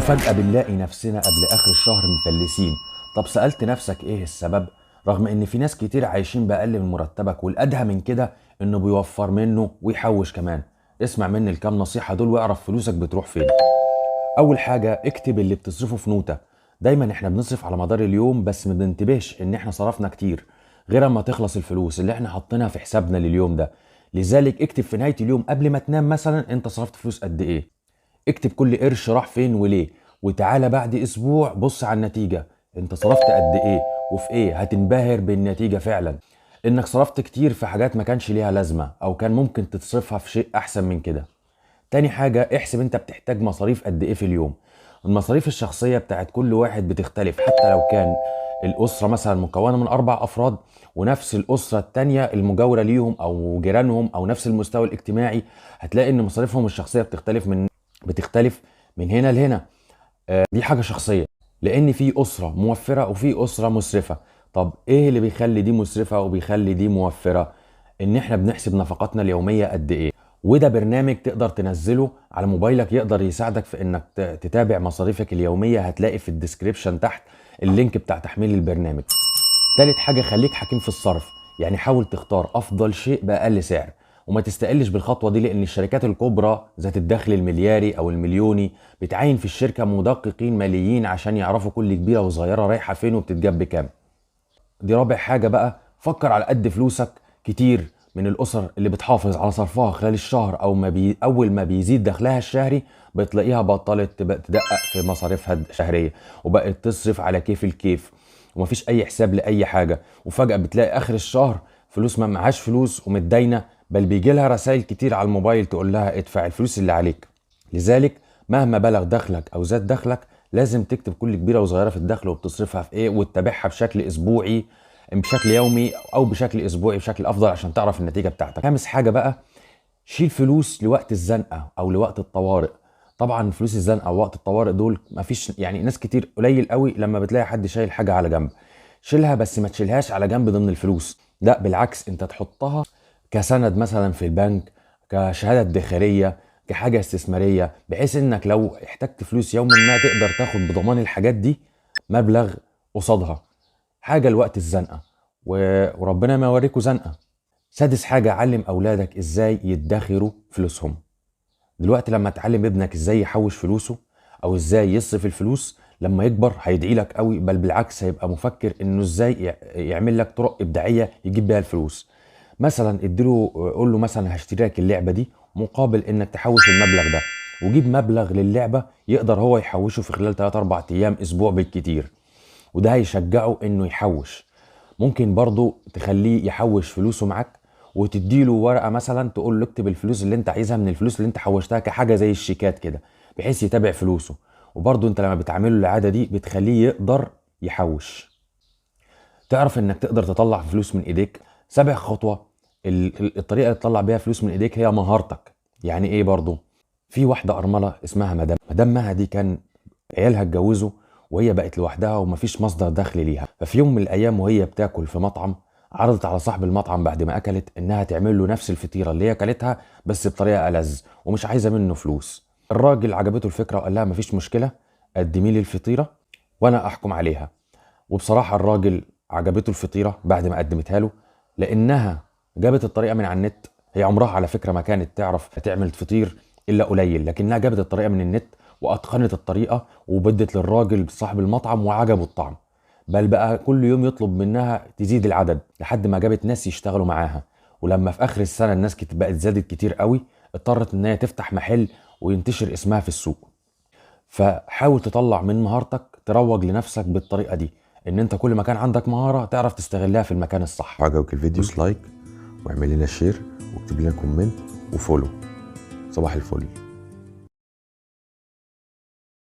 وفجأة بنلاقي نفسنا قبل آخر الشهر مفلسين. طب سألت نفسك إيه السبب؟ رغم إن في ناس كتير عايشين بأقل من مرتبك، والأدهى من كده إنه بيوفر منه ويحوش كمان. اسمع مني الكام نصيحة دول واعرف فلوسك بتروح فين. أول حاجة، اكتب اللي بتصرفه في نوتة. دايما احنا بنصرف على مدار اليوم، بس ما بننتبهش إن احنا صرفنا كتير غير اما تخلص الفلوس اللي احنا حاطينها في حسابنا لليوم ده. لذلك اكتب في نهاية اليوم قبل ما تنام مثلا انت صرفت فلوس قد ايه. اكتب كل قرش راح فين وليه، وتعالى بعد اسبوع بص على النتيجة، انت صرفت قد ايه وفي ايه. هتنبهر بالنتيجة فعلا، انك صرفت كتير في حاجات ما كانش ليها لازمة او كان ممكن تتصرفها في شيء احسن من كده. تاني حاجة، احسب انت بتحتاج مصاريف قد ايه في اليوم. المصاريف الشخصية بتاعت كل واحد بتختلف، حتى لو كان الأسرة مثلا مكونة من 4 أفراد ونفس الأسرة التانية المجاورة ليهم أو جيرانهم أو نفس المستوى الاجتماعي، هتلاقي إن مصاريفهم الشخصية بتختلف من هنا لهنا. دي حاجة شخصية، لأن في أسرة موفرة وفي أسرة مسرفة. طب إيه اللي بيخلي دي مسرفة وبيخلي دي موفرة؟ إن إحنا بنحسب نفقاتنا اليومية قد إيه. وده برنامج تقدر تنزله على موبايلك يقدر يساعدك في انك تتابع مصاريفك اليومية. هتلاقي في ال description تحت ال link بتاع تحميل البرنامج. تالت حاجة، خليك حكيم في الصرف، يعني حاول تختار افضل شيء باقل سعر، وما تستقلش بالخطوة دي، لان الشركات الكبرى ذات الدخل الملياري او المليوني بتعين في الشركة مدققين ماليين عشان يعرفوا كل كبيرة وصغيرة رايحة فين وبتتجاب بكام. دي رابع حاجة بقى، فكر على قد فلوسك. كتير من الأسر اللي بتحافظ على صرفها خلال الشهر أو أول ما بيزيد دخلها الشهري بتلاقيها بطلت تدقق في مصاريفها الشهرية، وبقت تصرف على كيف الكيف ومفيش أي حساب لأي حاجة. وفجأة بتلاقي آخر الشهر فلوس ما معهاش فلوس ومتداينة، بل بيجي لها رسائل كتير على الموبايل تقول لها ادفع الفلوس اللي عليك. لذلك مهما بلغ دخلك أو زاد دخلك لازم تكتب كل كبيرة وصغيرة في الدخل وبتصرفها في إيه، وتتابعها بشكل أسبوعي، بشكل يومي او بشكل اسبوعي بشكل افضل عشان تعرف النتيجة بتاعتك. خامس حاجة بقى، شيل فلوس لوقت الزنقة او لوقت الطوارئ. طبعا فلوس الزنقة او وقت الطوارئ دول مفيش، يعني ناس كتير قليل قوي لما بتلاقي حد شايل حاجة على جنب. شيلها، بس ما تشيلهاش على جنب ضمن الفلوس، لا بالعكس انت تحطها كسند مثلا في البنك، كشهاده ادخاريه، كحاجة استثمارية، بحيث انك لو احتجت فلوس يوما ما تقدر تاخد بضمان الحاجات دي مبلغ قصادها. حاجة لوقت الزنقة، وربنا ما يوريكوا زنقه. سادس حاجة، علم اولادك ازاي يدخروا فلوسهم. دلوقتي لما تعلم ابنك ازاي يحوش فلوسه او ازاي يصرف الفلوس لما يكبر هيدعي لك قوي، بل بالعكس هيبقى مفكر انه ازاي يعمل لك طرق ابداعية يجيب بيها الفلوس. مثلا اديله، قول له مثلا هشتري لك اللعبة دي مقابل انك تحوش المبلغ ده، وجيب مبلغ للعبة يقدر هو يحوشه في خلال 3-4 ايام، اسبوع بالكتير، وده هيشجعه انه يحوش. ممكن برضو تخليه يحوش فلوسه معاك، وتديله ورقة مثلا تقول له اكتب الفلوس اللي انت عايزها من الفلوس اللي انت حوشتها، كحاجة زي الشيكات كده، بحيث يتابع فلوسه. وبرضو انت لما بتعمله العادة دي بتخليه يقدر يحوش. تعرف انك تقدر تطلع فلوس من ايديك. سابع خطوة، الطريقة اللي تطلع بيها فلوس من ايديك هي مهارتك. يعني ايه برضو؟ في واحدة أرملة اسمها مدام مها، دي كان عيالها اتجوزوا وهي بقت لوحدها ومفيش مصدر دخل ليها. ففي يوم من الايام وهي بتاكل في مطعم، عرضت على صاحب المطعم بعد ما اكلت انها تعمل له نفس الفطيره اللي هي اكلتها بس بطريقة ألذ، ومش عايزه منه فلوس. الراجل عجبته الفكرة وقال لها مفيش مشكلة، قدمي لي الفطيره وانا احكم عليها. وبصراحة الراجل عجبته الفطيره بعد ما قدمتها له، لانها جابت الطريقة من على النت. هي عمرها على فكرة ما كانت تعرف تعمل فطير الا قليل، لكنها جابت الطريقة من النت واتقنت الطريقة وبدت للراجل صاحب المطعم وعجبه الطعم، بل بقى كل يوم يطلب منها تزيد العدد لحد ما جابت ناس يشتغلوا معاها. ولما في اخر السنة الناس بقت زادت كتير قوي، اضطرت ان هي تفتح محل وينتشر اسمها في السوق. فحاول تطلع من مهارتك، تروج لنفسك بالطريقة دي، ان انت كل ما كان عندك مهارة تعرف تستغلها في المكان الصح. عجبك الفيديو دوس like واعمل لنا share واكتب لنا comment و follow. صباح الفل.